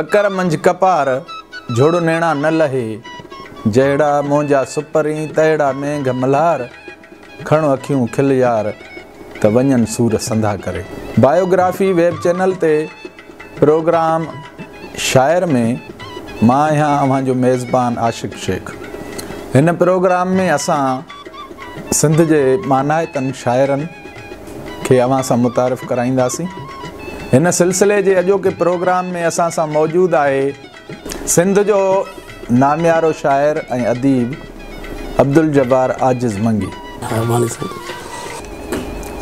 ڪڪر منجهه ڪپار، جهڙ نيڻان نه لهي. جهڙا منهنجا سپرين، تهڙا مينگهه ملهار. کڻ اکيون کل يار، ته وڃن سور سنڌا ڪري. بايوگرافي ويب چينل تي پروگرام شاعر ۾ مان آهيان اوهان جو ميزبان عاشق شيخ. هن پروگرام ۾ اسان سنڌ جي مانائتن شاعرن کي اوهان سان متعارف ڪرائينداسين. هن سلسلي جي اڄوڪي پروگرام ۾ اسان سان موجود آهي سنڌ جو ناميارو شاعر ۽ اديب عبدالجبار عاجز منگي.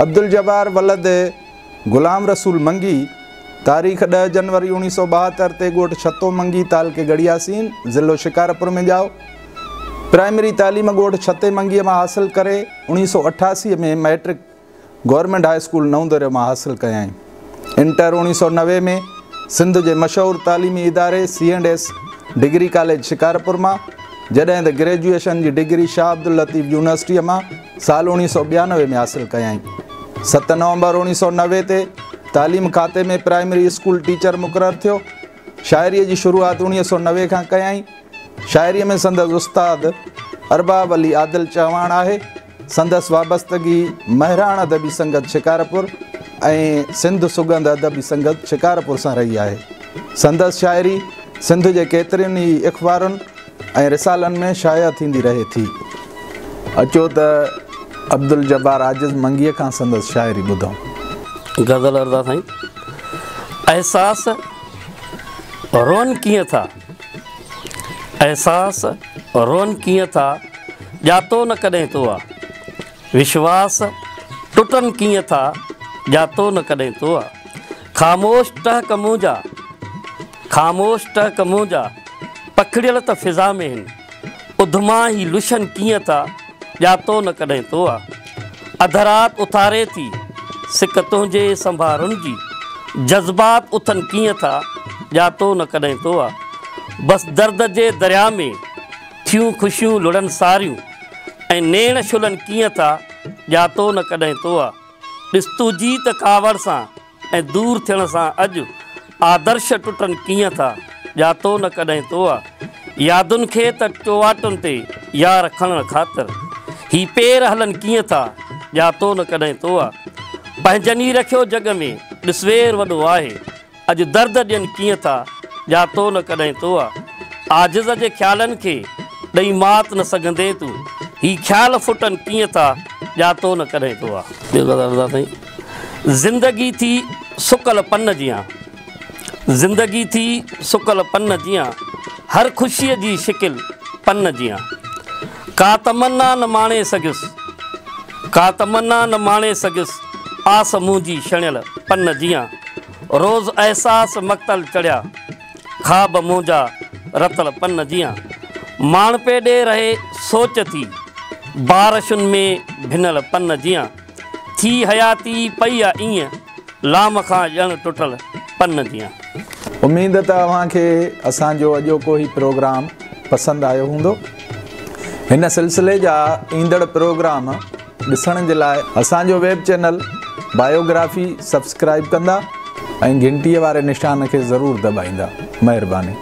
عبدالجبار ولد غلام رسول منگي تاريخ 10 جنوري 1972 تي ڳوٺ ڇتو منگي تعلقي ڳڙهياسين ضلعو شڪارپور ۾ ڄائو. پرائمري تعليم ڳوٺ ڇتي منگيء مان حاصل ڪري 1988 ۾ مئٽرڪ گورنمينٽ هاء اسڪول نئون دريو مان حاصل ڪيائين. انٽر 1990 ۾ سنڌ جي مشهور تعليمي اداري C and S degree college Shikarpur مان، جڏهن ته گريجوئيشن جي ڊگري شاهه عبداللطيف يونيورسٽيء مان سال 1992 ۾ حاصل ڪيائين. 7 نومبر 1990 تي تعليم کاتي ۾ پرائمري اسڪول ٽيچر مقرر ٿيو. شاعريء جي شروعات 1990 کان ڪيائين. شاعريء ۾ سندس استاد ارباب علي عادل چهواڻ آهي. سندس وابستگي مهراڻ ادبي سنگت شڪارپور ۽ سنڌ سڳنڌ ادبي سنگت شڪارپور سان رهي آهي. سندس شاعري سنڌ جي ڪيترين ئي اخبارن ۽ رسالن ۾ شايع ٿيندي رهي ٿي. اچو ته عبدالجبار عاجز منگيء کان سندس شاعري ٻڌون. غزل عرض آ سائين، احساس روئن ڪيئن ٿا، احساس روئن ڪيئن ٿا، ڄاتو نه ڪڏهن تو آ. وشواس ٽٽن ڪيئن ٿا، ڄاتو نه ڪڏهن تو آ. خاموش ٽهڪ منهنجا، خاموش ٽهڪ منهنجا، پکڙيل ته فضا ۾ هن. اڌما هي لڇن ڪيئن ٿا، ڄاتو نه ڪڏهن تو آ. اڌ رات اٿاري ٿي، سڪ تنهنجي سنڀارن جي. جذبات اٿن ڪيئن ٿا، ڄاتو نه ڪڏهن تو آ. بس درد جي درياء ۾، ٿيون خوشيون لڙن ساريون. ۽ نيڻ ڇلن ڪيئن ٿا، ڄاتو نه ڪڏهن تو آ. ڏس تون جي ته ڪاوڙ سان ۽ دور ٿيڻ سان اڄ، آدرش ٽٽن ڪيئن ٿا، ڄاتو نه ڪڏهن تو آ. يادن کي ته چوواٽن تي يار کڻڻ خاطر، هي پير هلن ڪيئن ٿا، ڄاتو نه ڪڏهن تو آ. پنهنجن ئي رکيو جڳ ۾، ڏس وير وڏو آهي. اڄ درد ڏين ڪيئن ٿا، ڄاتو نه ڪڏهن تو آ. عاجز جي خيالن کي، ڏئي مات نه سگهندين تون. هي خيال ڦٽن ڪيئن ٿا، ڄاتو نه ڪڏهن تو آ. ٻيو غزل عرض آ سائين. زندگي ٿي سڪل پن جيان، زندگي ٿي سڪل پن جيان، هر خوشيء جي شڪل پن جيان. ڪا تمنا نه ماڻي سگهيس، ڪا تمنا نه ماڻي سگهيس، آس منهنجي ڇڻيل پن جيان. روز احساس مقتل چڙهيا، خواب منهنجا رتل پن جيان. ماڻهپي ڏي رهي سوچ ٿي، بارشن ۾ ڀنل پن جيان. ٿي حياتي پئي آ ايئن، لام کان ڄڻ ٽٽل پن جيان. اميد ته اوهان کي اسان جو اڄوڪو هي پروگرام پسند آيو هوندو. هن سلسلي جا ايندڙ پروگرام ڏسڻ جي لاء اسان جو ويب چينل بايوگرافي سبسڪرائيب ڪندا ۽ گهنٽيء واري نشان کي ضرور دٻائيندا. مهرباني.